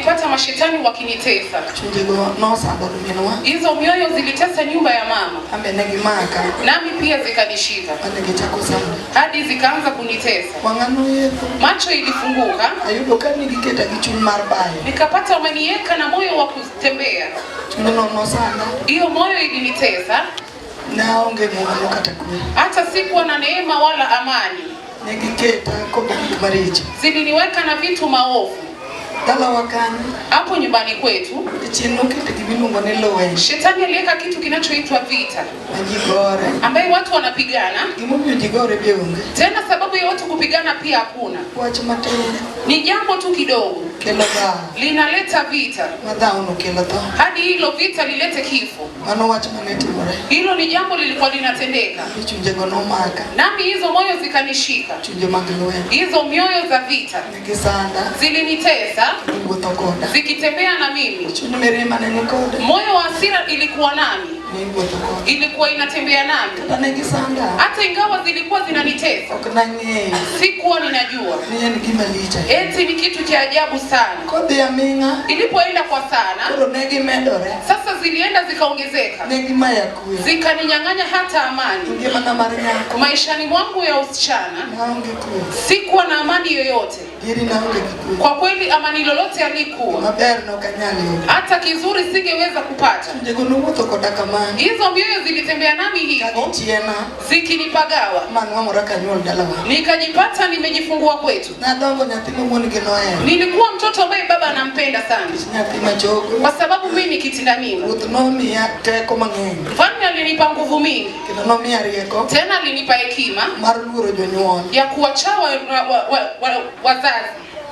Pata mashetani wakinitesa. Chunjego nosando minwa. Hizo mioyo zilitesa nyumba ya mama, An be ne gimaka. nami pia zikanishika Mane gichako sanda. hadi zikaanza kunitesa. Wang'a noyepo. Macho ilifunguka, Ayudo ka nigiketa gi chuny mar bayo. nikapata wameniweka na moyo wa kutembea. Chunyno nosanda. Hiyo moyo ilinitesa, Ne aonge ng'uono kata kwe. hata sikuwa na neema wala amani. Ne giketa kod gik maricho. Ziliniweka na vitu maovu. Dalawa kanyo, Hapo nyumbani kwetu jachien nokete gimiluongo ni lweny shetani aliweka kitu kinachoitwa vita, ma ji gore. ambaye watu wanapigana. Gimomiyo ji gore be onge. Tena sababu ya watu kupigana pia hakuna, Wach matin ni jambo tu kidogo kelo dhawo, linaleta vita, ma dhawono kelo tho. hadi hilo vita lilete kifo. Mano wach mane timore. Hilo ni jambo lilikuwa linatendeka, Ni chunjego nomaka, nami hizo moyo zikanishika, chunje mag lweny. hizo mioyo za vita Ne gisanda, zilinitesa, giwuotho koda. zikitembea na mimi. Chuny mirima ne ni koda, Moyo wa hasira ilikuwa nami, ne iwuotho koda. ilikuwa inatembea nami, Kata ne gisanda, hata ingawa zilikuwa zinanitesa, ok nang'eyo sikuwa ninajua ni en gima lich ahinya. eti ni kitu cha ajabu sana. Kodhi aming'a, Ilipoenda kwa sana, koro ne gimedore, sasa zilienda zikaongezeka, ne gimaya kwe. zikaninyang'anya hata amani. Ngimana mar nyako, Maishani mwangu ya usichana naonge kwe. sikuwa na amani yoyote. Dieri naonge gi kwe. Kwa kweli amani lolote alikuwa, Maber nok anyal yudo. hata kizuri singeweza kupata. Chunjego nowuotho koda kamano, Hizo mioyo zilitembea nami ka hivyo gichiena, zikinipagawa, manwang'ora kanyuol dalawa. nikajipata nimejifungua kwetu. Nadongo nyathi ma wuon gi nohero, Nilikuwa mtoto ambaye baba anampenda sana, nyathi machogo. kwa sababu mimi ni kitinda mimba. Ruoth nomiya teko mang'eny, Mfalme alinipa nguvu mingi, kendo nomiya rieko tena alinipa hekima mar luoro jonyuol. ya kuwacha wazazi.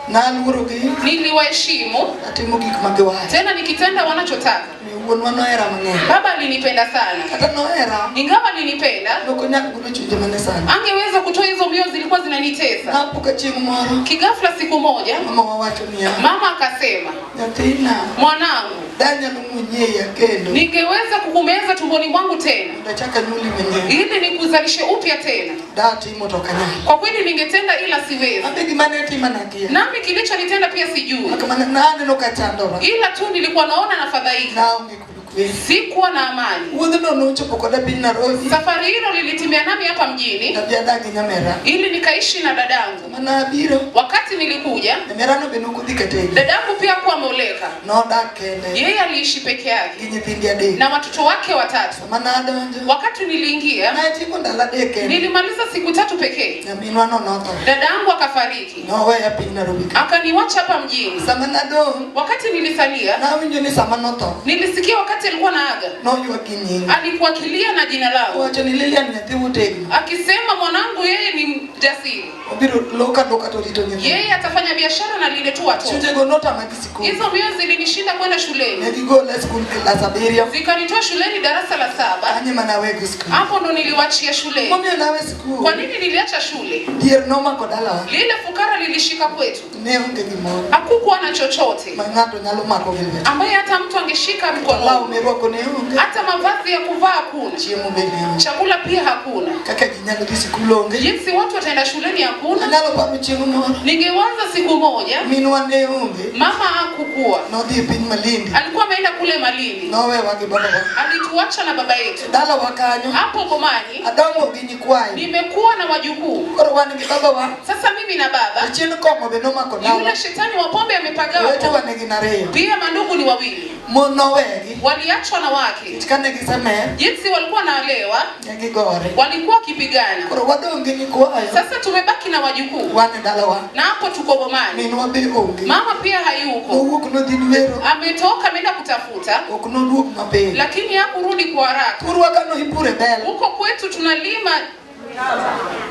Naluorogi, Niliwaheshimu, atimo gik ma giwacho. tena nikitenda wanachotaka. Mi wuonwa nohera mang'eny. Baba alinipenda sana, Kata nohera, ingawa alinipenda, nokonyal golo chunje mane sanda. angeweza kutoa hizo mioyo zilikuwa zinanitesa. Napo ka chieng' moro, Kigafla siku moja mama wawacho niya, mama akasema, nyathina, mwanangu, danyalo muonyi e iya kendo, ningeweza kukumeza tumboni mwangu tena mondo achak anyuoli manyien. ili nikuzalishe upya tena. Datimo to ok anyal. Kwa kweli ningetenda, ila siwezi. An be gima ne tima nakia. Nami kilichonitenda pia sijui, Mak mana naneno kachandora. ila tu nilikuwa naona nafadhaika, Naonge kod kwe. sikuwa na amani. Wuodhno nochopo koda piny Nairobi. Safari hilo lilitimia nami hapa mjini Adhi adak gi nyamera. ili nikaishi na dadangu. Sama nabiro, Wakati nilikuja, nyamerano be nokodhi kategi. dadangu pia hakuwa ameoleka, Nodak kende yeye aliishi peke yake gi nyithinde adek. na watoto wake watatu. Sama nadonjo, Wakati niliingia, natieko ndalo adek kende. nilimaliza siku 3 pekee, Nyaminwa no notho. dadangu akafariki, Noweya piny Nairobi ka. akaniwacha hapa mjini. Sama nadong', Wakati nilisalia, nawinjo ni sama notho, nilisikia wakati alikuwa naaga, noywak gi nyinga. alikuwa akilia na jina langu Owacho ni Lilian nyathi motegno. akisema, mwanangu yeye ni mjasiri, Obiro loka loka to rito nyithindo. yeye atafanya biashara na lile tu watoto. Chunjego notama gi sikul. Hizo mbio zilinishinda kwenda shuleni, Ne gigola e skul klas abiriyo. zikanitoa shuleni darasa la 7. Kanye mana awego skul. Hapo ndo niliwachia shuleni. Momiyo nawe Kwa skul, nini niliacha shule? dhier nomako dalawa. Lile fukara lilishika kwetu, Ne onge gimoro hakukuwa na chochote ma ng'ato nyalo mako gi lwete. ambaye hata mtu angeshika Law mkononi, mirwako ne onge, hata mavazi ya kuvaa hakuna, chiemo be ne onge. chakula pia hakuna, Kaka ji nyalo dhi sikul onge. jinsi watu wataenda shuleni hakuna. Anyalo paro chieng' moro, Ningewaza siku moja, minwa ne onge, mama hakukua, nodhi e piny Malindi, alikuwa ameenda kule Malindi, nowewa gi babawa. alituacha na baba yetu Dalawa kanyo, hapo Bomani. adongo gi nyikwayo. Nimekuwa na wajukuu Koro wan gi babawa, sasa, mimi na baba. achien kong'o be nomako dawa. Yule shetani wa pombe amepagawa Owetewa ne gin ariyo. pia, mandugu ni wawili, Mon nowegi, waliachwa na wake. nikech kane gisemer, Jinsi walikuwa naolewa, ne gigore. walikuwa wakipigana. Koro wadong' gi nyikwayo, Sasa tumebaki na wajukuu wan e dalawa. na hapo tuko Bomani, Minwa be onge. mama pia hayuko, Nowuok nodhi Nwero, ametoka ameenda kutafuta, ok noduog mapiyo. lakini hakurudi kwa haraka. Thurwa ka noipure bel, Huko kwetu tunalima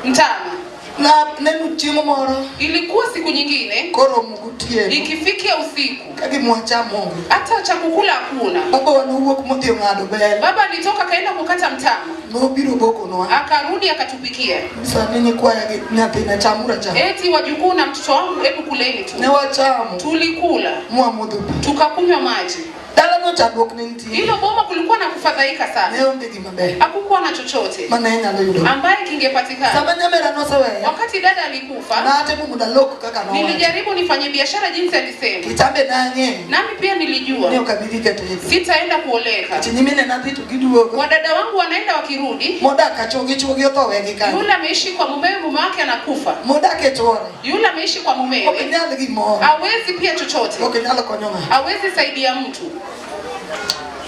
mtama. na neno chieng' moro Ilikuwa siku nyingine koromo gotieno, ikifikia usiku, ka gima wachamo onge. hata cha kukula hakuna. Babawa nowuok modhi ong'ado bel, Baba alitoka akaenda kukata mtama, nobiro bokonwa. akarudi akatupikia, Sani nyikwaya gi nyathina chamuru achama. eti wajukuu na mtoto wangu, hebu kuleni tu. Ne wachamo, Tulikula mwamodho pi. tukakunywa maji. Dalano chandruok ne nitie. Hilo boma kulikuwa na kufadhaika Ne sana, onge gima ber hakukuwa na chochote mane inyalo yudo. ambaye kingepatikana. Sama nyamera noseweya, Wakati dada alikufa, natemo mondo alok kaka nowacho. nilijaribu nifanye biashara jinsi alisema, Kitambe nang'eyo nami pia ni nilijua ok abi dhi kata tedo. sitaenda kuoleka. Nikech nyiminena dhi to giduogo. Wadada wangu wanaenda wakirudi, Modak ka chwogi chwogi otho wegi kanyo. yule ameishi kwa mumewe, mume wake anakufa, Modak e chwore. yule ameishi kwa Ok mumewe nyal gimoro. hawezi pia chochote, Ok nyal konyo ng'ato. hawezi saidia mtu.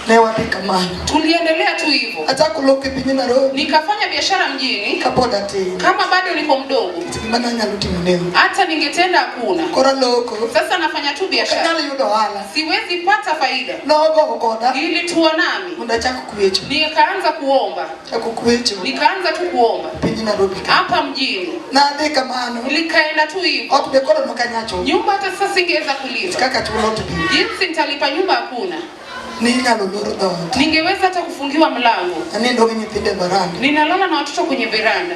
Ne wadhi kamano. Tuliendelea tu hivyo, Achako loko e piny Nairobi nikafanya biashara mjini kapod atin. kama bado niko mdogo, Nikech gima nanyalo timo ne onge. hata ningetenda hakuna. Koro aloko. Sasa nafanya tu Ok biashara, anyal yudo ohala. siwezi pata faida. Nogowo koda Ilitua nami mondo achak kwecho. nikaanza kuomba, Chako kwecho nikaanza tu kuomba piny Nairobi ka. hapa mjini, Nadhi kamano. nikaenda tu hivyo. Ot be koro nokanya chulo. Nyumba hata sasa singeweza kulipa, Kaka chulo ot be. jinsi nitalipa nyumba hakuna. Ninyalo lor dhoot. Ningeweza hata kufungiwa mlango. Anindo gi nyithindo e baranda. Ninalala na watoto kwenye veranda.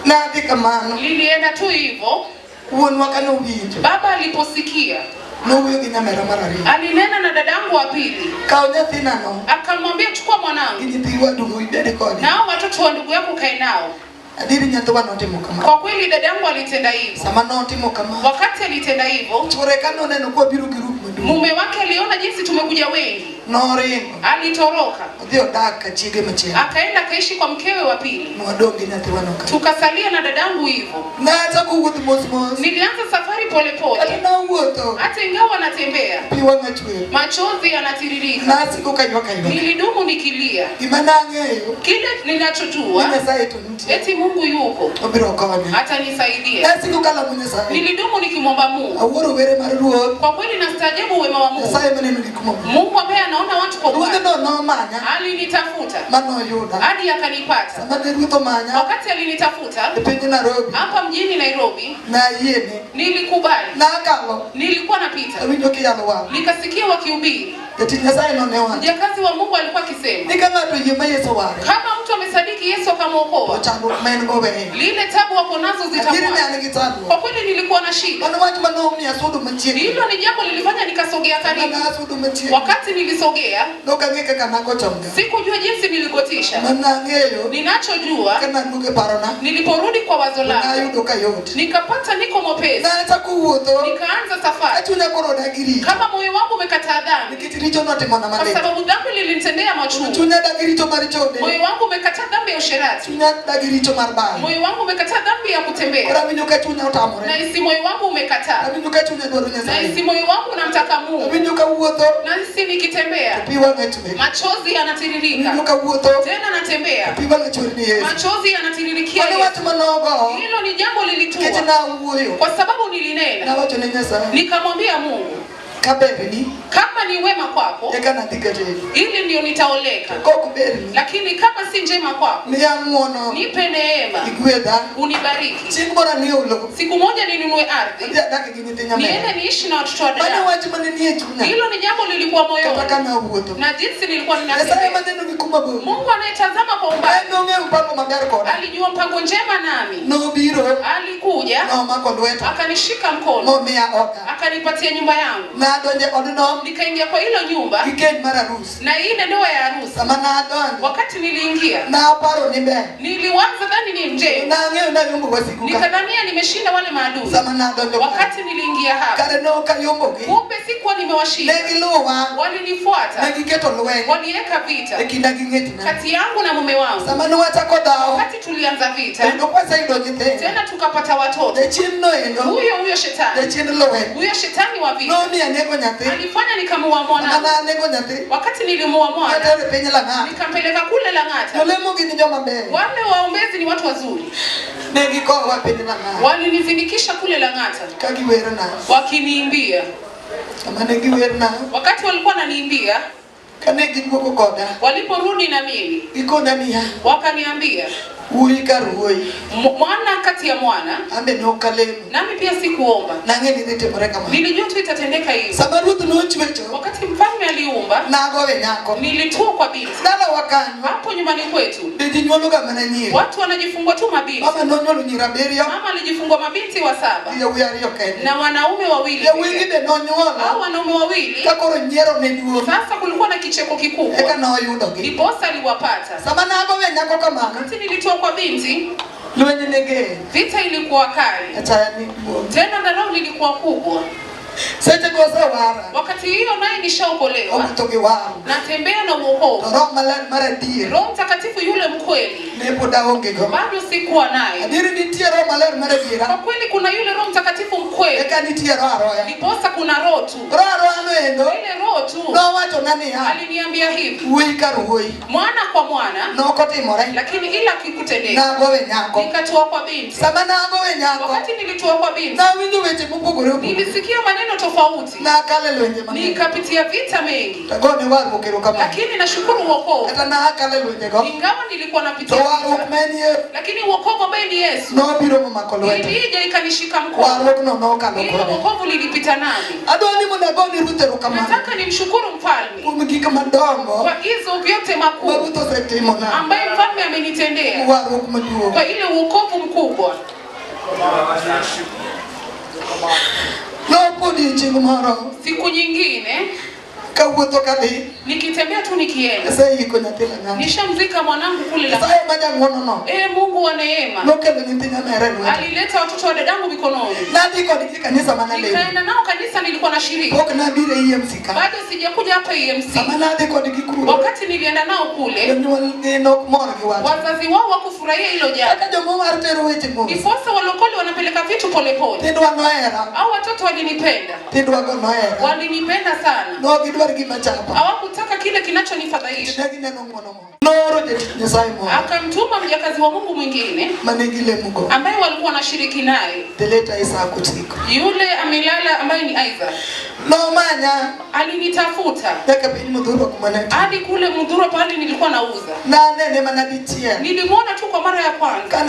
Nadhi kamano. Lilienda tu hivyo. Wuonwa kane owinjo, Baba aliposikia nowuoyo gi nyamera mar ariyo. alinena na dadangu wa pili, Kaw nyathinano akamwambia chukua gi mwanangu nyithi wadugo ibed kode. na hao watoto wa ndugu yako kae nao. Adieri nyathiwa notimo kamano. Kwa kweli dadangu alitenda hivyo. Sama notimo kamano, Wakati alitenda hivyo, chwore ka noneno kwabiro gi grup maduong', mume wake aliona jinsi tumekuja wengi, noringo alitoroka odhi odak ka chiege machielo. akaenda akaishi kwa mkewe wa pili. Nwadong' gi nyathiwano ka. Tukasalia na dadangu hivyo. Nachako wuoth mos mos. Nilianza safari Kata polepole, nawuotho, hata ingawa natembea, pi wang'a chwer. machozi yanatiririka. Nasiko kaywak aywaka. Nilidumu nikilia. Gima nang'eyo Kile ni ninachojua Nyasaye to nitie, eti Mungu yupo obiro konya. atanisaidia. Nasiko kalamo Nyasaye. Nilidumu nikimwomba Mungu. Awuoro were mar Ruoth. Kwa kweli nastaajabu wema wa Mungu, Nyasaye maneno gik moko. Mungu ambaye anaona watu kwa umbali. Ruodhno nomanya Alinitafuta manoyuda. hadi akanipata. Sama ne ruoth omanya Wakati alinitafuta e piny Nairobi, hapa mjini Nairobi, nayiene. nilikubali. Nakalo, Nilikuwa napita awinjo kiyalo wang'. nikasikia wakihubiri, Jatich Nyasaye nonewacho mjakazi wa Mungu alikuwa akisema ni ka ng'ato oyie ma Yesu oware, kama mtu amesadiki Yesu to akamwokoa, chandruok ma en go weye. lile tabu wako nazo Adieri ne zitakuwa. an gi chandruok. Kwa kweli nilikuwa na shida. Mano wach manomiyo asudo machiegni. Hilo ni jambo lilifanya nikasogea karibu. Mana asudo machiegni. Wakati nilisogea, Nok ang'e kaka nago chonga. sikujua jinsi niligotisha. Mana ang'eyo Ninachojua, ka naduogo e parona, niliporudi kwa wazo langu nayudo ka yot. nikapata niko mwepesi, Nachako wuotho, nikaanza safari achunya koro odagi richo. kama moyo wangu umekataa dhambi, Nikech richo notimona kwa malit. sababu dhambi lilinitendea machungu. Chunya dagi richo mar chode. Moyo wangu umekataa dhambi ya usherati, Chunya dagi richo mar bayo. moyo wangu umekataa dhambi ya Koro kutembea, awinjo ka chunya otamore. nahisi moyo wangu umekataa, Awinjo ka chunya dwaro Nyasaye. nahisi moyo wangu unamtaka Mungu, Awinjo ka wuotho, nahisi nikitembea pi wang'a chwer. machozi yanatiririka, Awinjo ka wuotho, tena natembea pi wang'a chwer ni Yesu. machozi yanatiririkia Mano Yesu. wach manogo, Hilo ni jambo nikech lilitua, nawuoyo, kwa sababu nilinena, nawacho ne Nyasaye, nikamwambia Mungu, ka berni, kama ni wema kwako, eka nadhi katedo. ili ndio nitaoleka, Kok berni, lakini kama si njema kwako, miya ng'uono, nipe neema, igwedha. unibariki. Chieng' moro ang'iew lowo, Siku moja ninunue ardhi, adhi adak gi nyithi nyamera. niende niishi na watoto wa Mano dada. wach mane nie chunya, Hilo ni jambo lilikuwa kata moyoni ka nawuotho. na jinsi nilikuwa Nyasaye ninatembea. maneno gi kuma bor. Mungu anayetazama kwa umbali En nong'eyo mpango maber koda. alijua mpango njema nami, Nobiro, alikuja nomako lweta, akanishika mkono, momiya oda. akanipatia nyumba yangu, Nadonjo e odno nikaingia kwa hilo nyumba gi keny mar arus. na ile ndoa ya harusi. Sama nadonjo, Wakati niliingia naparo ni ber. niliwaza dhani ni njema, Nang'eyo nayombo wasigu ka. nikadhania nimeshinda wale maadui. Sama nadonjo ka. Wakati niliingia hapa, Kare ne ok ayombogi. kumbe sikuwa nimewashinda, Ne giluwa, walinifuata, ne giketo lweny waliweka e vita kinda gi ng'etna. kati yangu na mume wangu. Sama nwachako dhawo, Wakati tulianza vita kendo kwaseyudo nyithindo, tena tukapata watoto, jachien noendo, huyo huyo shetani, jachien lweny, huyo shetani wa vita nomiyo anego nyathi. alifanya nikamuua Sama mwanangu. nanego nyathi, Wakati nilimuua mwana natere e piny Lang'ata. nikampeleka kule Lang'ata. Jolemo gin joma beyo. Wale waombezi ni watu wazuri, Ne gikowa piny Lang'ata walinizindikisha kule Lang'ata ka giwerna. wakiniimbia. Sama ne giwerna, Wakati walikuwa wananiimbia, kane giduogo koda, waliporudi na mimi gikona niya, wakaniambia, wuoyi kar wuoyi. Mwana kati ya mwana." An be ne ok alemo. Nami pia sikuomba, Nang'e ni dhi timore kamano. nilijua tu itatendeka hivyo. Sama ruoth nochwecho, Wakati mfalme mfalme aliumba, Nagowe nyako. Nilitua kwa binti. Dalawa kanyo. Hapo nyumbani kwetu Be ji nyuologa mana nyiri. Watu wanajifungua tu mabinti. Mama nonyuolo nyiri abiriyo. Mama alijifungua mabinti wa 7 Gi yawuoyi ariyo kende. Na wanaume wawili. Yawuoyi gi be nonyuolo. Hao wanaume wawili. Ka koro nyiero ne duong'. Sasa kulikuwa na kicheko kikubwa. Eka noyudogi. Ndiposa aliwapata. Sama nagowe nyako kamano. Wakati nilitoa kwa binti, Lweny ne ger. Vita ilikuwa kali. Achaya ni duong'. Tena dharau lilikuwa kubwa. Seche go osewara. Wakati hiyo naye nishaokolewa. Owuotho gi warruok. Natembea na wokovu. To Roho Maler mar adier. Roho Mtakatifu yule mkweli. Ne pod aonge go. Bado sikuwa naye. Adier nitie Roho Maler mar adiera. Kwa kweli kuna yule Roho Mtakatifu mkweli. Eka nitie Roho aroya. Ndiposa kuna roho tu. Roho aroya noendo. Ile roho tu. Nowachona niya. Aliniambia hivi. Wuoyi kar wuoyi. Mwana kwa mwana. Nokotimore. Lakini ila kikutendeka. Nagowe nyako. Nikatoa kwa binti. Sama nagowe nyako. Wakati nilitoa kwa binti. Nawinjo weche mopogore opogore. Nilisikia maneno tofauti. Nakale lwenje mang'eny. Nikapitia vita mengi. Tagone warruok erokamano. Lakini nashukuru wokovu. Kata nakale lwenje go. Ingawa nilikuwa napitia To warruok vita. ma en Yesu. Lakini wokovu ambaye ni Yesu. Nobiro momako lweta. Ilija ikanishika mkono. Warruok no nokalo Ile koda. wokovu lilipita nami. Adwa ni mondo agone Ruth erokamano. Nataka nimshukuru mfalme. Kuom gik madongo. Kwa hizo vyote makuu. Ma Ruth osetimona. Ambaye mfalme amenitendea. Warruok maduong'. Kwa ile wokovu mkubwa. Nopo odiochieng' moro. Siku nyingine Kawuotho kadhi. Nikitembea tu nikienda. Aseiko nyathi Lang'ata. Nishamzika mwanangu kule Lang'ata. Nyasaye ma jang'uono no. Mungu wa neema. Nokelo nyithi nyamera e lweta. Alileta watoto wa dadangu mikononi. Nadhi kodgi kanisa mane alemo. Nikaenda nao kanisa nilikuwa nashiriki. Pok nabiro e EMC ka. Bado sijakuja hapa EMC. Sama nadhi kodgi kuro. Wakati nilienda nao kule. Jonyuolgi nok mor gi wach. Wazazi wao wakufurahia hilo jambo. Kaka jomowar tero weche mos. Ndiposa walokole wanapeleka vitu polepole. Nyithindwa nohera. Hao watoto walinipenda. Nyithindwa go nohera. Walinipenda sana. Ne gidwar gima chapa. Hawakutaka kile kinachonifadhaisha. Ne gineno ng'uono moro. Nooro jatich Nyasaye moro. Akamtuma mjakazi wa Mungu mwingine Mane gilemogo. ambaye walikuwa wanashiriki naye. The late Isaac Otiko. Yule amelala ambaye ni Isaac. Nomanya. Alinitafuta. Nyaka piny Mudhurwa kuma ne Hadi kule Mudhurwa pale nilikuwa nauza. Nanene mana dichiel. Nilimuona tu kwa mara ya kwanza. Ka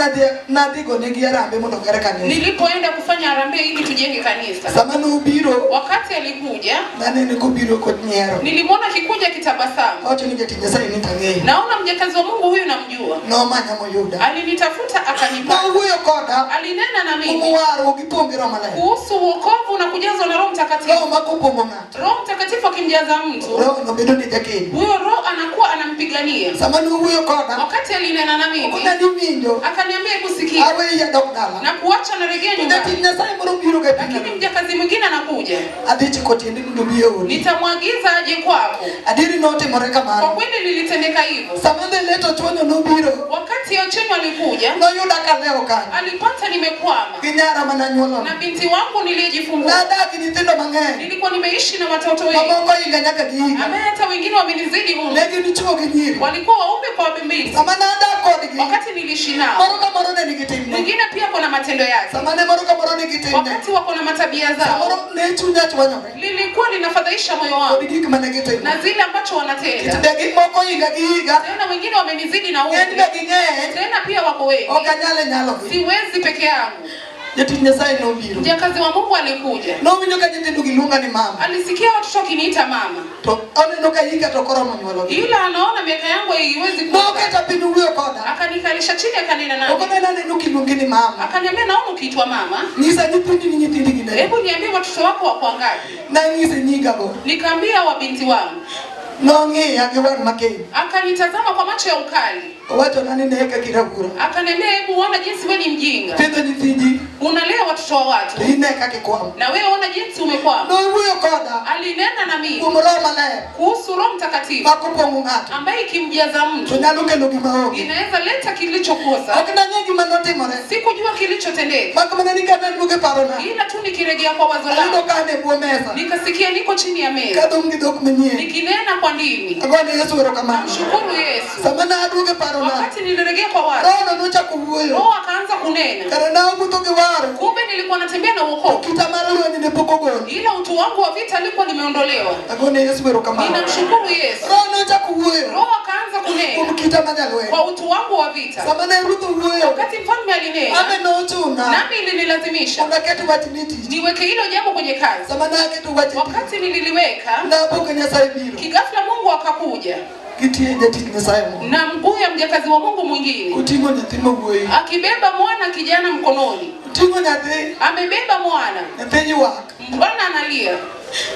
nadhi gonegi harambee mondo oger kanisa. Nilipoenda kufanya harambee ili tujenge kanisa. Sama nobiro. Wakati alikuja, Nanene kobiro kod nyiero. Nilimuona akikuja akitabasamu. Awacho ni jatich Nyasaye ni tang'eyo. Naona mjakazi wa Mungu huyu namjua. Nomanya moyuda. Alinitafuta akanipata. Nowuoyo koda. Alinena na mimi. Kuom warruok gi pong' gi Roho Maler. Kuhusu wokovu na kujazwa na Roho Mtakatifu. Roho ma kopong'o ng'ato. Roho Mtakatifu akimjaza mtu. Roho no bedo ne jakedo. Huyo Roho anakuwa anampigania. Sama nowuoyo koda. Wakati alinena na mimi. Okona ni winjo. Akaniambia hebu sikia. Aweyi adok dala. Na kuacha narejea nyumbani. Jatich Nyasaye moro biro ga piny. Lakini mjakazi mwingine anakuja. Adhi chiko tiende mondo obi e odi. Nitamwagiza aje kwako. Adieri notimore kamano. Kwa kweli lilitendeka hivyo. Sama the late Ochwanyo nobiro. Wakati Ochwanyo alikuja. Noyuda kalewo kanyo. Alipata nimekwama. Gi nyara mane anyuolo. Na binti wangu niliyejifungua. Nadak gi nyithindo mang'eny. Nilikuwa nimeishi na watoto wengi. Mamoko higa nyaka gi higa. Ambaye hata wengine wamenizidi umri. Ne gin chwo gi nyiri. Walikuwa waume kwa wabembezi. Sama nadak kodgi. Wakati niliishi nao. Moro ka moro ne nigi timne. Mwingine pia kuna matendo yake. Sama ne moro ka moro nigi timne. Wakati wako na matabia zao. Samoro ne chunya chwanyore. Lilikuwa linafadhaisha moyo wangu. Kod gik mane gitimo. Na zile ambacho wanatenda. Kit be gik moko higa gi higa. Tena wengine wamenizidi na umri. Ng'eny be ging'eny. Tena pia wako wengi. Ok anyal nyalogi. Siwezi peke yangu. Jatich Nyasaye nobiro. Mjakazi wa Mungu alikuja. Nowinjo ka nyithindo giluonga ni mama. Alisikia watoto wakiniita mama. To oneno ka hika to koromo nyuologi. Ila anaona miaka yangu haiwezi kuwa. Noketa piny wuoyo koda. Akanikalisha chini akanena nami. Okona naneno kiluongi ni mama. Akaniambia naona ukiitwa mama. Nyisa nyithindi ni nyithindi gi nade. Hebu niambie watoto wako wako wangapi? Nanyise nyigago. Nikaambia wa binti wangu. Nong'iya gi wang' makeny. Akanitazama kwa macho ya ukali. Owachona ni ne kaka irawuora. Akaniambia hebu uone jinsi wewe ni mjinga. Pidho nyithindi. Unalea watoto wa watu. To ine kaka ikwamo. Na wewe ona jinsi umekwama. Nowuoyo koda. Alinena na mimi. Kuom Roho Maler. Kuhusu Roho Mtakatifu. Ma kopong'o ng'ato. Ambaye ikimjaza mtu. To nyalo kelo gima onge. Inaweza leta kilichokosa. Ok nang'e gima notimore. Sikujua kilichotendeka. Mak mana ni kane aduogo e parona. Ila tu nikirejea kwa wazo langu. Ayudo ka an e bwo mesa. Nikasikia niko chini ya meza. Kadhum gi dhok manyien. Nikinena kwa ndimi. Agone Yesu erokamano. Namshukuru Yesu. Sama naduogo e parona, Wakati nilirejea kwa watu, rohono nochako wuoyo. Roho akaanza kunena. Kare nawuotho gi waro, Kumbe nilikuwa natembea na to wokovu, kita mar lweny ne pok ogol. ila utu wangu wa vita alikuwa nimeondolewa. Agone Yesu erokamano. Ninamshukuru Yesu. Roho nochako wuoyo Roho akaanza kunena kuom kita ma jalweny. kwa utu wangu wa vita. Sama ne ruoth owuoyo, Wakati mfalme alinena, ame nochuna nami ilinilazimisha mondo aket wachni e tich. niweke hilo jambo kwenye kazi. Sama naketo wach e tich, Wakati nililiweka, napo ka Nyasaye biro kigafla Mungu akakuja gi tie jatich Nyasaye moro. na mguu ya mjakazi wa Mungu mwingine Oting'o nyathi ma wuoyi. akibeba mwana kijana mkononi, Oting'o nyathi, amebeba mwana, nyathi ywak. mwana analia,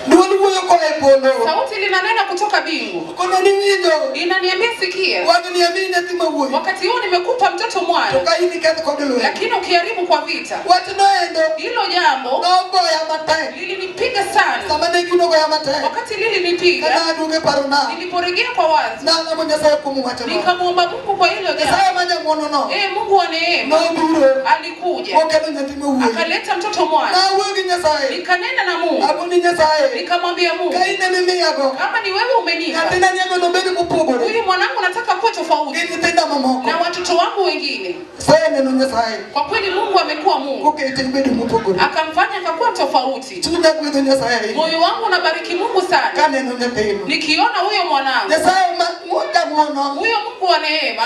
Duol wuoyo koa e polo. sauti linanena kutoka bingu, Kono ni winjo. inaniambia sikia, Wang'ni amiyi nyathi ma wuoyi. wakati huu nimekupa mtoto To mwana, ka in iketh kod lweny. lakini ukiharibu kwa vita. Wachno endo Hilo jambo nogoya matek. lilinipiga sana. Sama ne gino goya matek. Wakati Ka lilinipiga, naduogo e parona, niliporejea kwa wazi, nalamo Nyasaye kuom wachno. nikamwomba Mungu kwa hilo jambo. Nyasaye ma jang'wonono Mungu wa neema nobiro alikuja mokelo nyathi ma wuoyi. akaleta mtoto mwana, Nawuoyo gi Nyasaye. nikanena na Mungu, Akoni Nyasaye, nikamwambia Mungu, ka in ema imiyago, kama ni wewe umenipa nyathina niego nobed mopogore huyu mwanangu, nataka kuwa gi tofauti nyithinda mamoko. na watoto wangu wengine. Aseneno Nyasaye Kwa kweli Mungu amekuwa Mungu, kokete ibedo mopogore. akamfanya akakuwa tofauti. Chunya gwedho Nyasaye ahinya Moyo wangu unabariki Mungu sana kaneno nyathino. nikiona huyo mwanangu, Nyasaye ma jang'wono huyo Mungu wa neema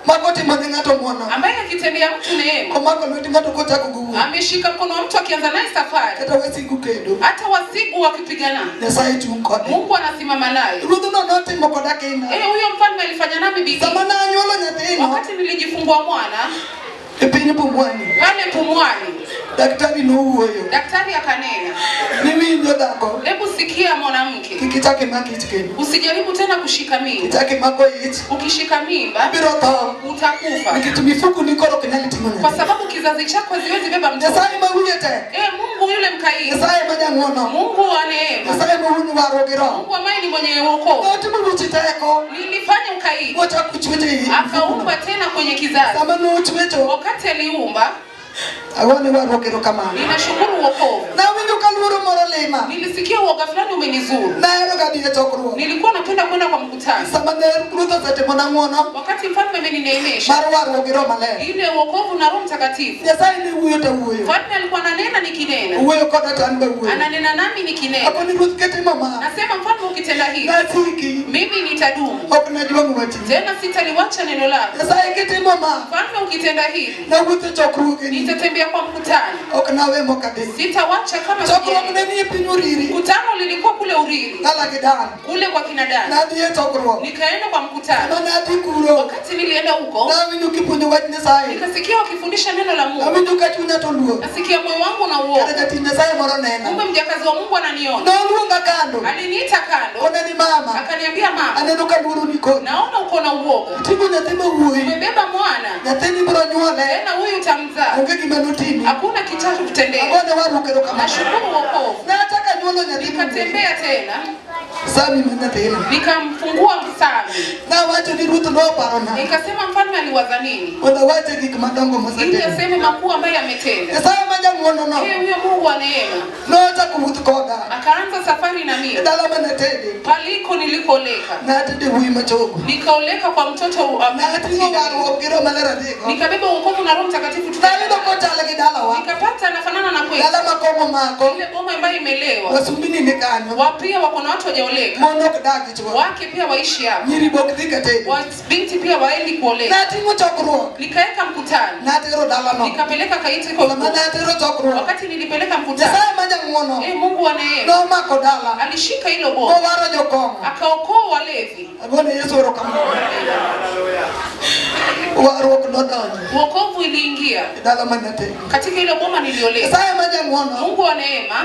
ma kotimo ne ng'ato ng'wono, ambaye akitendea mtu neema, omako lwet ng'ato kochako go wuoth, ameshika mkono wa mtu akianza naye safari, kata wasigu kedo, hata wasigu wakipigana, Nyasaye chung' kode. Mungu anasimama naye. Ruodhno notimo koda kinda. Huyo mfalme alifanya nami bidii. Sama nanyuolo nyathino Wakati nilijifungua mwana e piny Pumwani, pale Pumwani, daktari nowuoyo daktari akanena, ni winjo dhako, hebu sikia mwanamke, kik ichak imak ich kendo. usijaribu tena kushika mimba. Ichak imako ich, Ukishika mimba ibiro tho utakufa, nikech mifuku ni koro ok nyal ting'o kwa nyathi. sababu kizazi chako haziwezi beba mtoto. Nyasaye ma wiye tek, Mungu yule mkaidi, Nyasaye ma jang'wono, Mungu wa neema, Nyasaye ma wuon warruok gi roho. Mungu ambaye ni mwenye wokovu, Notimo weche teko, nilifanya ukaidi, mochako chwecho ei mifukuno. akaumba tena kwenye kizazi. Sama nochwecho, Wakati aliumba, agone warruok erokamano. ninashukuru wokovu. Nawinjo ka luoro moro lima, Nilisikia uoga fulani umenizuru. nahero ga dhi e chokruok. Nilikuwa napenda kwenda kwa mkutano. Sama ne ruoth osetimona ng'wono Wakati mfalme amenineemesha mar warruok gi roho maler, ile wokovu na Roho Mtakatifu, Nyasaye ne wuoyo to wuoyo. mfalme alikuwa ananena nikinena, Owuoyo koda to an be awuoyo. ananena nami nikinena. Akoni ruoth kitimo ma, Nasema mfalme, ukitenda hivi nasiki, mimi nitadumu, ok najwang' wachni. tena sitaliwacha neno lako. Nyasaye kitimo ma, Mfalme, ukitenda hivi nawuotho e chokruogeni, nitatembea kwa mkutano, ok nawe mok adhi. sitawacha kama Chokruok sijaenda. ne ni e piny Uriri, Mkutano lilikuwa kule Uriri, dala gi dan. kule kwa kina Dani. Nadhi e chokruok. Nikaenda kwa mkutano. Sama nadhi kuro, Wakati nilienda huko, nawinjo kipuonjo wach Nyasaye. nikasikia wakifundisha neno la Mungu, Awinjo ka chunya to luor. nasikia moyo wangu na Kata uoga. jatich Nyasaye moro nena. Kumbe mjakazi wa Mungu ananiona. Noluonga kando. Aliniita kando, Kona ni mama, akaniambia mama, aneno ka luoro ni kodi. naona uko na uoga, Iting'o nyathi ma wuoyi. umebeba mwana Nyathini biro nyuole. tena huyu utamzaa, Onge gima notimi. hakuna kitakutendea. Agone warruok erokamano. Nashukuru wokovu. Nachako anyuolo nyathi ma wuoyi. Nikatembea tena, Sami ma nyathina. nikamfungua Sami, Nawacho ni ruoth noparona. nikasema mfalme aliwaza nini Mondo awache gik madongo ili mosetimo. aseme makuu ambaye ametenda. Nyasaye ma jang'wono Eh, huyo Mungu wa neema nochako wuoth koda. akaanza safari na E mimi dala manatede. paliko nilikoleka, Natede wuoyi machogo. nikaoleka kwa mtoto wa- Nating'o warruok gi roho maler adhigo. nikabeba wokovu na Roho Mtakatifu Nayudo tukaenda. kochal gi dalawa. Nikapata anafanana na kwetu, Dala ma kong'o mako. ile boma ambayo imelewa, Wasumbini ni kanyo. wapia wako na watu wajaoleka, Mon ok dag gi chwo. wake pia waishi hapo, Nyiri be ok dhi ka tedo. binti pia waendi kuoleka. Nating'o chokruok. Nikaweka mkutano, Natero dalano. nikapeleka Kaiti kwa Sama ukoo. natero chokruok. Wakati nilipeleka mkutano, Nyasaye ma jang'wono Mungu wa neema nomako dala. alishika hilo boma Mowaro jokong'o. akaokoa walevi. Agone Yesu erokamano. Warruok nodonjo Wokovu iliingia e dala manatego. katika ile boma nilioleka. Nyasaye ma jang'wono Mungu wa neema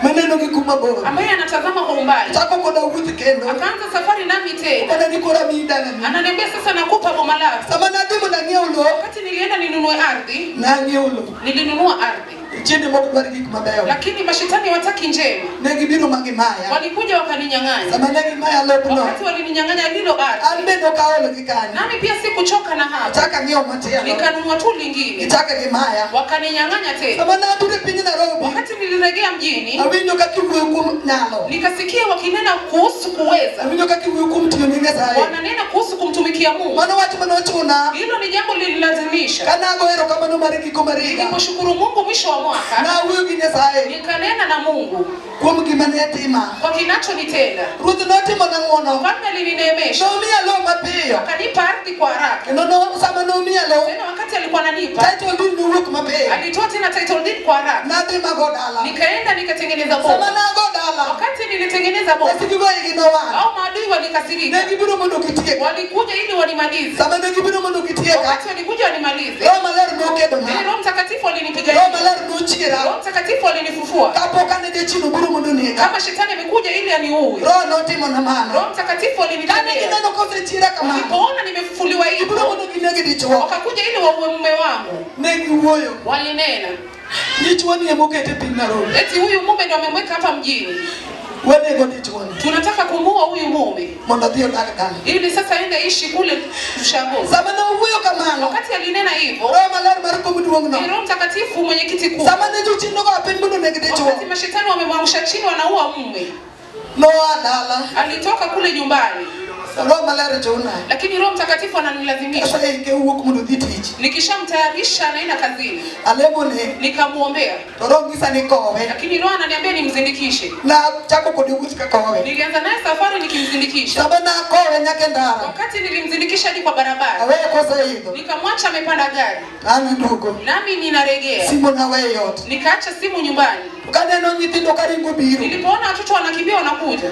maneno gi kuma bor. ambaye anatazama kwa umbali Chako koda wuoth kendo. akaanza safari nami tena, Kona ni koro amiyi dalani. ananiambia sasa, nakupa boma lako. Sama nadhi mondo ang'iew lo, Wakati nilienda ninunue ardhi, nang'iewo lo nilinunua ardhi Jochiende moko dwaro gik mabeyo. Lakini mashetani wataki njema, Ne gibiro ma gimaya. walikuja wakaninyang'anya. Sama ne gimaya lopno, Wakati walininyang'anya lilo ardhi, an be nokaol gi kanyo. nami pia sikuchoka na hapo, Achako ang'iewo machielo. nikanunua tu lingine, Gichako gimaya. wakaninyang'anya tena. Sama nabiro e piny Nairobi, Wakati nilirejea mjini, awinjo kaka iwuoyo kuom nyalo. nikasikia wakinena kuhusu kuweza, Awinjo kaka iwuoyo kuom tiyo ne Nyasaye. wananena kuhusu kumtumikia Mungu. Mano wach manochuna Hilo ni jambo lililazimisha. kanago erokamano mar giko mar higa. Niliposhukuru Mungu mwisho wa mwaka, Nawuoyo gi Nyasaye nikanena na Mungu kuom gima ne tima. kwa kinachonitenda. Ruoth notimona ng'wono. Mfalme alinineemesha, Nomiya lowo mapiyo. akanipa ardhi kwa haraka. Kendo sama nomiya lowo, Tena wakati alikuwa ananipa, title deed nowuok mapiyo. alitoa tena title deed kwa haraka. Nadhi mago dala. Nikaenda nikatengeneza Sama boma. nago dala, Wakati nilitengeneza boma, wasigigo igi nowang'. au maadui walikasirika, Ne gibiro mondo gitieka. walikuja ili wanimalize. Sama ne gibiro mondo gitieka, Wakati walikuja wanimalize, Roho Maler nokedona. ili Roho Mtakatifu alinipigania. Roho Maler nochiera. Roho Mtakatifu alinifufua. Kapok ane jachien obiro mondo onega. Kama shetani amekuja ili aniue, Roho notimona mano. Roho Mtakatifu Kane alinitendea. gineno kosechiera kamano, Walipoona nimefufuliwa gibiro hivyo, mondo gineg dichuo. wakakuja ili waue mume wangu. Ne giwuoyo. Walinena Dichuoni emokete piny Nairobi. eti huyu mume ndo amemweka hapa mjini, Wanego dichuoni tunataka kumuua huyu mume mondo odhi odag dala. ili sasa aende ishi kule Ushago. Sama nowuoyo kamano, Wakati alinena hivyo, Roho Maler mar kom duong'no ni Roho Mtakatifu mwenyekiti kuu, sama ne jochien nogoyo piny mondo oneg dichuo, wakati mashetani wamemwangusha chini, wanaua mume, noa dala. alitoka kule nyumbani, Roho Maler chuna. lakini Roho Mtakatifu ananilazimisha. Aseike owuok mondo odhi tich. Nikishamtayarisha anaenda kazini, Alemone nikamwombea, to Roho nyisa ni kowe. lakini Roho ananiambia nimzindikishe. Nachako kode wuoth ka kowe. Nilianza naye safari nikimzindikisha. Sama nakowe nyaka e ndara, Wakati nilimzindikisha hadi kwa barabara, aweye koseidho, nikamwacha amepanda gari, to an aduogo. nami ninaregea, Simu naweyo e ot. nikaacha simu nyumbani. To kaneno nyithindo karingo biro, Nilipoona watoto wanakimbia wanakuja,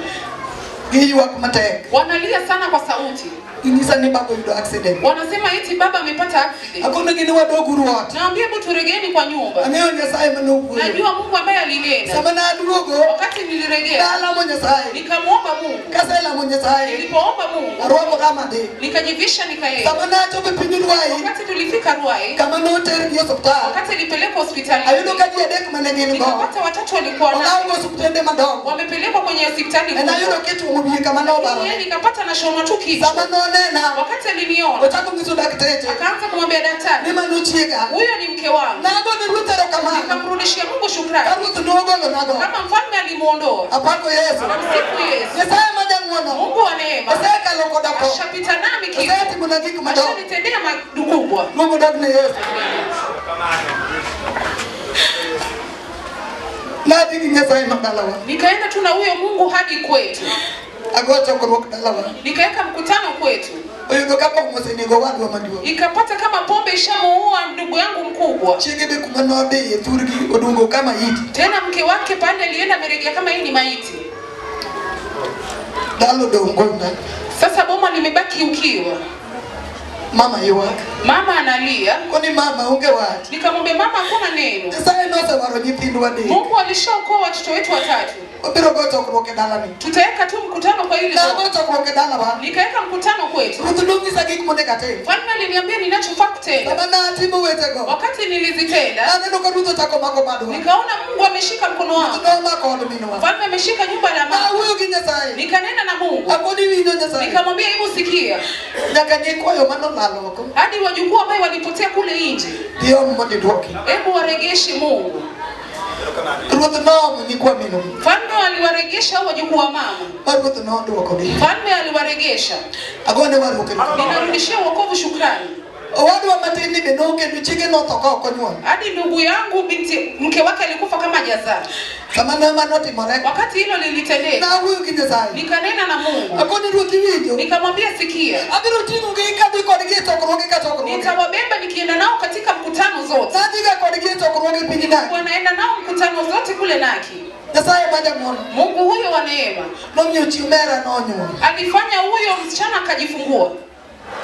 giywak matek. wanalia sana kwa sauti, Ginyisa ni baba oyudo accident. wanasema eti baba amepata accident. Akonegi ni wadoguru ot. Naambia hebu turegeeni kwa nyumba. Ang'eyo Nyasaye manowuoyo. Najua Mungu ambaye alinena. Sama naduogo, Wakati niliregea, nalamo Nyasaye. nikamwomba Mungu. Kaselamo Nyasaye, Nilipoomba Mungu, arwakora madhi. nikajivisha nikaenda. Sama nachopo e piny Ruai, Wakati tulifika Ruai, kama notergi e osuptal, wakati nilipelekwa hospitalini, ayudo ka ji adek mane gin go. nikapata watatu walikuwa nao Olaw go osuptende madongo. wamepelekwa kwenye hospitali En ayudo kubwa. kichwo wiye kama Yeye nobarore. nikapata nashonwa tu kichwa. Sama nonena, Wakati aliniona, ochako nyiso dakteche akaanza kumwambia ni daktari, mano chiega. huyo ni mke wangu. Nago ne ruoth erokamano. Nikamrudishia Mungu Ka shukrani, ruoth nogolonago. kama mfalme alimuondoa. Apako Yesu. Namsifu Yesu, Nyasaye ma jang'wono. Mungu wa neema Osekalo koda tho. ashapita nami kifo, Osetimona gik madongo. ashanitendea makubwa. Luong odog ne Yesu. Nadhi gi Nyasaye ma dalawa. Nikaenda tu na huyo Mungu hadi kwetu, Ago chokruok dalawa. nikaweka mkutano kwetu, Oyudo ka kong'o osenego owadwa maduong'. ikapata kama pombe ishamuua ndugu yangu mkubwa. Chiege be kuma nodhiye thurgi oduogo ka maiti. Tena mke wake pale alienda amerejea kama hii ni maiti. Dala odong' gunda. Sasa boma limebaki ukiwa, Mama ywak. mama analia. Koni mama onge wach. Nikamwambia mama, hakuna neno, Nyasaye nosewaro nyithindwa adek. Mungu alishaokoa watoto wetu watatu, Obiro go chokruok e dalani. tutaweka tu mkutano kwa hili Nago boma. chokruok e dalawa. Nikaweka mkutano kwetu. Ruoth nonyisa gik monego atim. Mfalme aliniambia ninachofaa kutenda. Sama natimo wechego, Wakati nilizitenda, aneno ka ruoth ochako mako badwa. nikaona Mungu ameshika mkono Ruoth wangu, nomako od minwa. mfalme ameshika nyumba la mama. Nawuoyo gi Nyasaye. Nikanena na Mungu, Akoni winjo Nyasaye. nikamwambia hebu sikia, Nyaka nyikwayo manolal oko. hadi wajukuu ambaye walipotea kule nje, Dhi om mondo idwoki. hebu waregeshe Mungu. Ruoth noomo nyikwa minwa. Mfalme aliwaregesha hao wajukuu wa mama, Ma ruoth nodwokogi. mfalme aliwaregesha. Agone warruok erokamano. Ninarudishia wokovu shukrani. Owadwa matin ni be nokendo chiege notho ka ok onyuol. Hadi ndugu yangu binti mke wake alikufa kama hajazaa. Sama ne mano otimore, Wakati hilo lilitendeka, nawuoyo gi Nyasaye. nikanena na Mungu, Akoni ruoth iwinjo. nikamwambia sikia, Abiro ting'ogi kadhi kodgi e chokruoge ka chokruoge. nitawabeba nikienda nao katika mkutano zote. Nadhiga kodgi e chokruoge piny Naki. Wanaenda nao mkutano zote kule Naki. Nyasaye ma jang'wono Mungu huyo wa neema nomiyo chi omera nonyuol alifanya huyo msichana akajifungua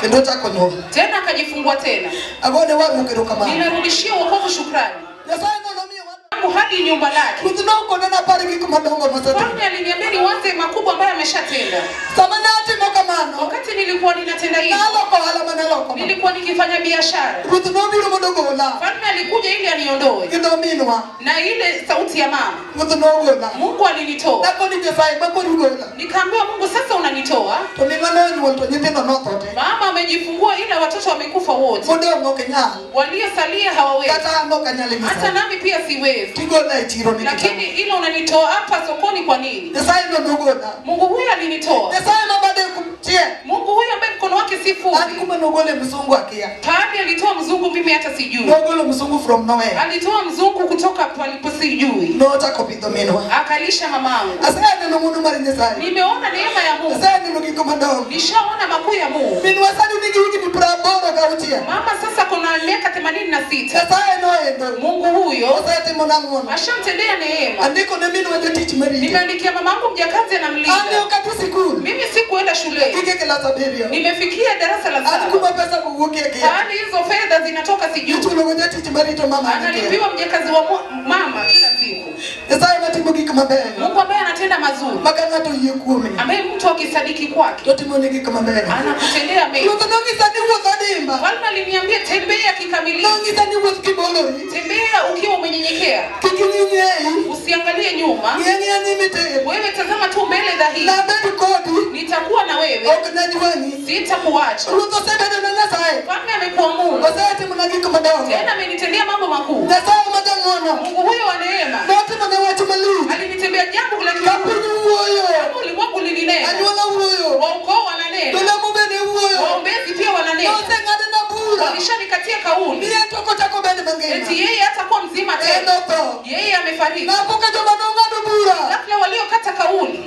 kendo ochako nyuol. tena, akajifungua tena. Agone warruok erokamano. Ninarudishia wokovu shukrani Nyasaye no nomiyo wadwa. yangu hadi nyumba lake. Ruoth nokona napar gik madongo mosetimo. Mfalme aliniambia niwaze makubwa ambayo ameshatenda. Sama ne natimo kamano, Wakati nilikuwa ninatenda hivyo, naloko ohala manaloko. Nilikuwa nikifanya biashara. Ruoth nobiro mondo ogola. Mfalme alikuja ili aniondoe, Gi dho minwa. Na ile sauti ya mama. Ruoth nogola. Mungu alinitoa. Nakoni Nyasaye makoro igola. Nikaambiwa, Mungu, sasa unanitoa. To minwa nonyuol to nyithindo notho te. Mama amejifungua ila watoto wamekufa wote. Modong' ok nyal. Waliosalia hawawezi. Kata an ok anyal Hata Nyasaye. nami pia siwezi. Tigola e chiro nikech Lakini ang'o? ila unanitoa hapa sokoni kwa nini? Nyasaye no nogola. Mungu huyu alinitoa. Nyasaye ma bade chiek. Mungu huyu ambaye mkono wake si An fupi. kuma nogole msungu akia. Pahali alitoa mzungu mimi hata sijui. Nogolo msungu from nowhere. Alitoa mzungu kutoka palipo sijui. Nochako pidho minwa. Akalisha mamangu. Aseneno ng'wono mar Nyasaye. Nimeona neema ya Mungu. Aseneno gik madongo. Nishaona makuu ya Mungu. Minwa sani nigi higni 86. Mama sasa kuna miaka 86. Nyasaye noendo. Mungu huyo Osetimona ng'wono. ashamtendea neema. Andiko ne minwa jatich marite. Nimeandikia mamangu mjakazi An ne anamlinda. ok adhi sikul. Mimi sikuenda shule. Gike kilas 7. Nimefikia darasa la An 7. kuma pesa go wuokie akia. Pahali hizo fedha zinatoka sijui. Ichulo go jatich marito mama akia. Analipiwa mjakazi wa mama kila siku. Nyasaye matimo gik mabeyo. Mungu ambaye anatenda mazuri, Ma ka ng'ato oyie kuome. Ambaye mtu akisadiki kwake To timone gik mabeyo. anakutendea mema. Ruoth nonyisa ni wuoth adimba. Mfalme aliniambia tembea kikamilifu, Nonyisa ni wuoth kibolori. Tembea ukiwa umenyenyekea, Kik ing'i usiangalie nyuma, Ng'i ang'iya nyimi tir. Wewe tazama tu mbele dhahiri. Nabed kodi. Nitakuwa na wewe, Ok najwang'i. Sitakuacha. Ruoth osebedo na Nyasaye. Mfalme amekuwa Mungu, Osetimona gik madongo. Tena amenitendea mambo makuu. Nyasaye ma jang'wono. Mungu huyo wa neema Notimona wach malich. alinitendea jambo la Ka kimungu. piny wuoyo. Kama ulimwengu ulinena, Anyuola wuoyo. Wa ukoo wananena, Jolemo bende wuoyo. Waombezi pia wananena, Noseng'adna bura. Walishanikatia kauli Ni en to ok ochako obed mangima. eti yeye hatakuwa mzima En tena, otho. yeye amefariki. Napo ka joma nong'ado bura. Ghafla waliokata kauli,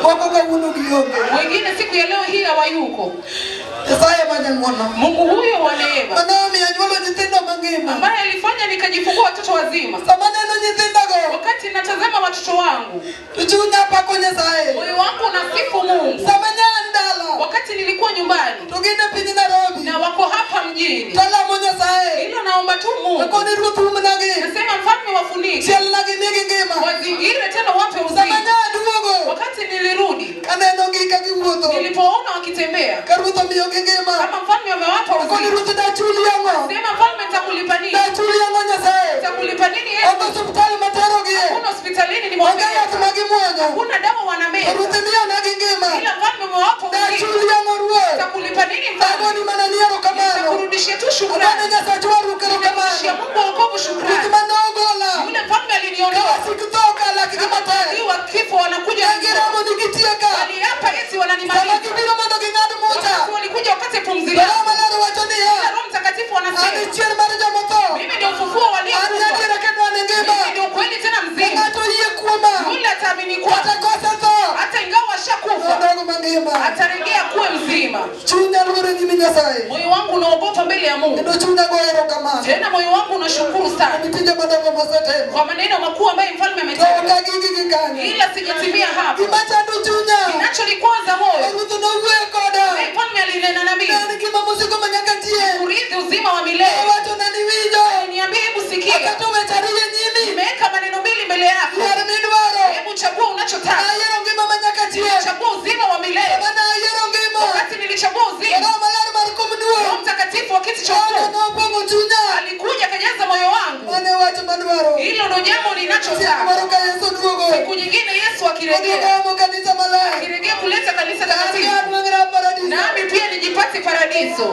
Moko kawuono gionge. Wengine siku ya leo hii hawayuko. Nyasaye ma jang'wono. Mungu huyo wa neema Manomiyo anyuolo nyithindo mangima. ambaye alifanya nikajifungua watoto wazima. Sama aneno nyithindogo, Wakati natazama watoto wangu, to chunya pako Nyasaye. Moyo wangu unasifu Mungu. Sama ne an dala, Wakati nilikuwa nyumbani to gin e piny Nairobi, na wako hapa mjini, to alamo Nyasaye. Ila naomba tu Mungu. Akoni Ruoth umnagi. Nasema mfalme wafunike, Chielnagi migi ngima. Wazingire tena wape Sama uzima. ne aduogo, Wakati nilirudi, kaneno gi ka giwuotho, nilipoona wakitembea, ka Ruoth omiyogi ngima. Kama mfalme amewapa Akoni uzima. Ruoth dachuli ang'o? Sema mfalme nitakulipa nini? Dachuli ang'o Nyasaye? Nitakulipa nini Yesu? Onge osiptal materogie. Hakuna hospitalini Onge nimewapeleka. yath ma gimuonyo. Hakuna dawa wanameza. Ruoth imiyonagi ngima. Ila mfalme umewapa uzima. Dachuli ang'o Ruoth? Nitakulipa nini mfalme? Agoni mana ni erokamano. Nitakurudishia tu shukrani. Agoni Nyasacha waruk Nitakurudishia erokamano. Mungu wa wokovu Ruoth shukrani. mane ogola. Yule mfalme aliniondoa. Kawasik tho kalak gi matek. Kama wa kifo wanakuja. Ne giromo ni gitieka. Waliapa eti Sama wananimaliza. gibiro mondo ging'ad mucha. Wakati walikuja wakati pumzi Roho langu. Maler wacho niya. Roho Mtakatifu An anasema. e chier mar jomotho. Mimi ndio ufufuo An waliokufa. e adiera kendo an e ngima. Mimi ndio ukweli tena mzima. Ng'ato oyie kuoma. Yule ataamini kwa. Kata kosetho. Hata ingawa ashakufa. Odogo mangima. Atarejea kuwe mzima. Chunya luoro e nyim Nyasaye. Moyo wangu unaogopa mbele ya Mungu. Kendo chunya goyo erokamano. Tena moyo wangu unashukuru sana. Kuom tije madongo mosetimo. Kwa maneno makuu ambayo mfalme To ametenda. ok agigi gi kanyo. Ila sijatimia hapa. Gima chando chunya. Kinachonikwaza moyo. Ruoth nowuoyo koda. Mfalme alinena na mimi. Ne en gima mosiko manyaka chieng'. Kurithi uzima wa milele. Owachona ni winjo. Aliniambia hebu sikia. Aketo weche ariyo e nyimi. Nimeweka maneno mbili mbele yako. Yier midwaro. Hebu chagua unachotaka. Ayiero ngima manyaka chieng'. Chagua uzima wa milele. Sama ayiero ngima. Wakati nilichagua uzima. Roho Maler mar kom duong'. Roho Mtakatifu wa kiti cha Ono hukumu. nopong'o chunya. Alikuja akajaza moyo wangu. Mane wach madwaro. Hilo ndo jambo Chieng' ninachotaka. moro ka Yesu duogo. Siku nyingine Yesu akirejea. Oduogo omo kanisa maler. Akirejea kuleta kanisa An takatifu. gi anwang'ra paradiso. Nami pia nijipate paradiso.